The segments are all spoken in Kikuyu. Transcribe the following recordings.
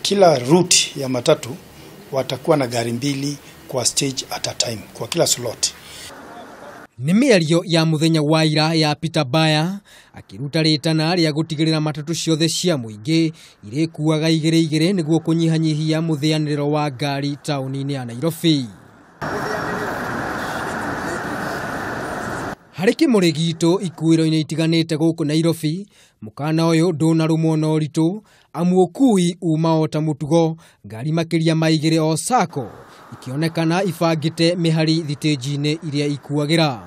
Kila route ya matatu watakuwa na gari mbili kwa stage at a time, kwa kila slot. Nĩ mĩario ya mũthenya wa ira ya Peter Baya akĩruta rĩtana rĩa gũtigĩrĩra matatũ ciothe cia mũingĩ irĩkuaga igĩrĩ igĩrĩ nĩguo kũnyihanyihia mũthĩanĩrĩro wa ngari taũni-inĩ ya Nairobi. Harĩ kĩmũrĩ gitũ ikuĩro-inĩ itiganĩte gũkũ Nairobi, mũkana ũyũ ndũnarũmwo na ũritũ amu ũkui uma o ta mũtugo, ngari makĩria ma igĩrĩ o sacco ikĩonekana ibangĩte mĩhari thitĩnji-inĩ iria ikuagĩra.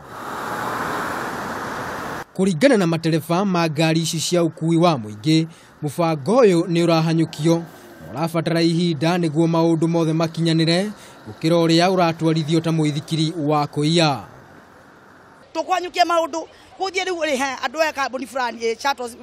Kũringana na matereba ma ngari ici cia ũkui wa mũingĩ, mũbango ũyũ nĩ ũrahanyũkio na ũrabatara ihinda nĩguo maũndũ mothe makinyanĩre gũkĩra ũrĩa ũratwarithio ta mũithikiri wa kũiya. Tũkwanyũkia maũndũ gũthiĩ rĩu rĩ he andũ aya kambuni fulani ĩ shuttles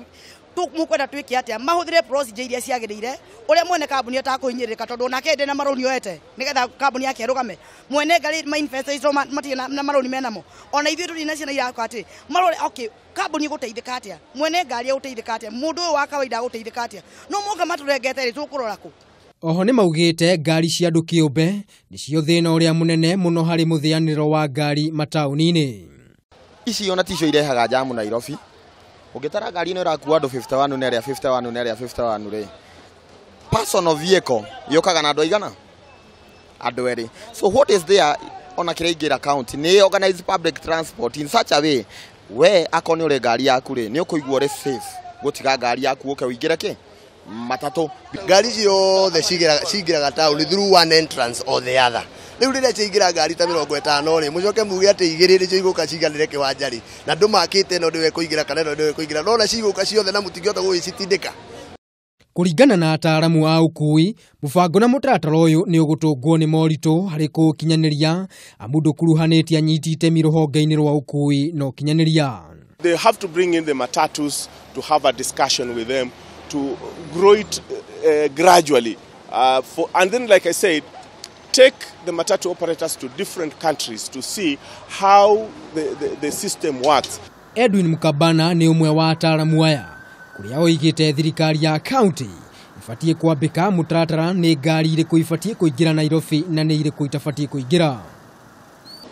mũkwenda twĩke atĩa, mahũthĩre procedure iria ciagĩrĩire ũrĩa mwene kambuni atakũhinyĩrĩrĩka tondũ onake ndĩ na marũni oete nĩgetha kambuni yake ĩrũgame. Mwene ngari ma investors matirĩ na marũni menamo, ona ithuĩ tũtirĩ na ciana iraka atĩ marore okay kambuni ĩgũteithĩka atĩa, mwene ngari egũteithĩka atĩa, mũndũ ũyũ wa kawaida agũteithĩka atĩa, no moka matũrengete rĩ tũkũrora kũ. Oho nĩ maugĩte ngari cia andũ kĩũmbe nĩcio thĩna ũrĩa mũnene mũno harĩ mũthĩanĩro wa ngari mataũni-inĩ. Ici ona ticio irehaga jamu Nairobi. Ũngĩtara ngari ĩno ĩrakua andũ 51 na ĩrĩa 51 na ĩrĩa 51 rĩ, personal vehicle yũkaga na andũ aigana? Andũ erĩ. So what is there ona kĩrĩa ingĩra county nĩ organize public transport in such a way we akorwo nĩ ũrĩ ngari yaku rĩ, nĩ ũkũigua ũrĩ safe gũtiga ngari yaku ũke ũingĩre kĩ matatũ. Ngari ciothe cingĩraga taũni through one entrance or the other. Rĩu rĩrĩa ciaingĩra ngari ta 50 rĩ, mũcoke muge atĩ igĩrĩ nĩcio igũka ciganĩre kĩwanja rĩ, na ndũmakĩte ĩno nĩwe ĩkũingĩra kana ĩno nĩwe ĩkũingĩra, no ona cigũka ciothe na mũtingĩhota gũgĩcitindĩka. Kũringana na ataaramu a ũkui, mũbango na mũtaratara ũyũ nĩ ũgũtũngwo nĩ moritũ harĩ kũũkinyanĩria amu ndũkuruhanĩtie anyiti itemi rũhonge-inĩ rwa ũkui na ũkinyanĩria. They have to bring in the matatus to have a discussion with them to grow it gradually. And then, like I said, take the matatu operators to different countries to see how the system works. Edwin Mukabana nĩ ũmwe wa ataaramu aya kũrĩa oigĩte thirikari ya county ibatiĩ kwambĩka mũtaratara nĩ ngari irĩkũ ibatiĩ kũingĩra Nairobi na nĩ irĩkũ itabatiĩ kũingĩra.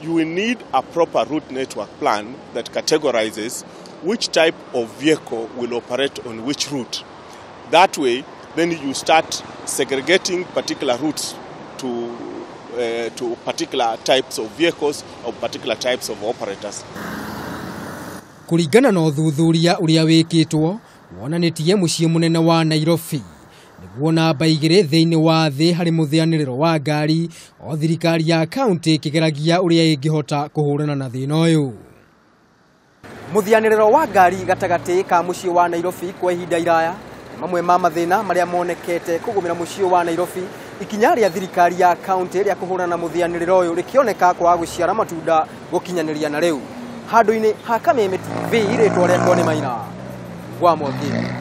You will need a proper route network plan that categorizes which type of vehicle will operate on which route. That way, then you start segregating particular routes to particular types of vehicles or particular types of operators. Kũringana na ũthuthuria ũrĩa wĩkĩtwo wonanĩtie mũciĩ mũnene wa Nairobi nĩguo namba igĩrĩ thĩinĩ wa thĩ harĩ mũthĩanĩrĩro wa ngari, o thirikari ya county ĩkĩgeragia ũrĩa ĩngĩhota kũhũrana na thĩna ũyũ. Mũthĩanĩrĩro wa ngari gatagatĩ ka mũciĩ wa Nairobi kwa ihinda iraya mamwe ma mathĩna marĩa monekete kũgũmĩra mũciĩ wa Nairobi. Ikinya rĩa thirikari ya county rĩa kũhũrana na mũthĩanĩrĩro ũyũ rĩkĩoneka kwaga gũciara matunda gũkinyanĩria na rĩu. Handũ-inĩ ha Kameme TV, rĩtwa rĩakwa nĩ Maina wa Mwangi.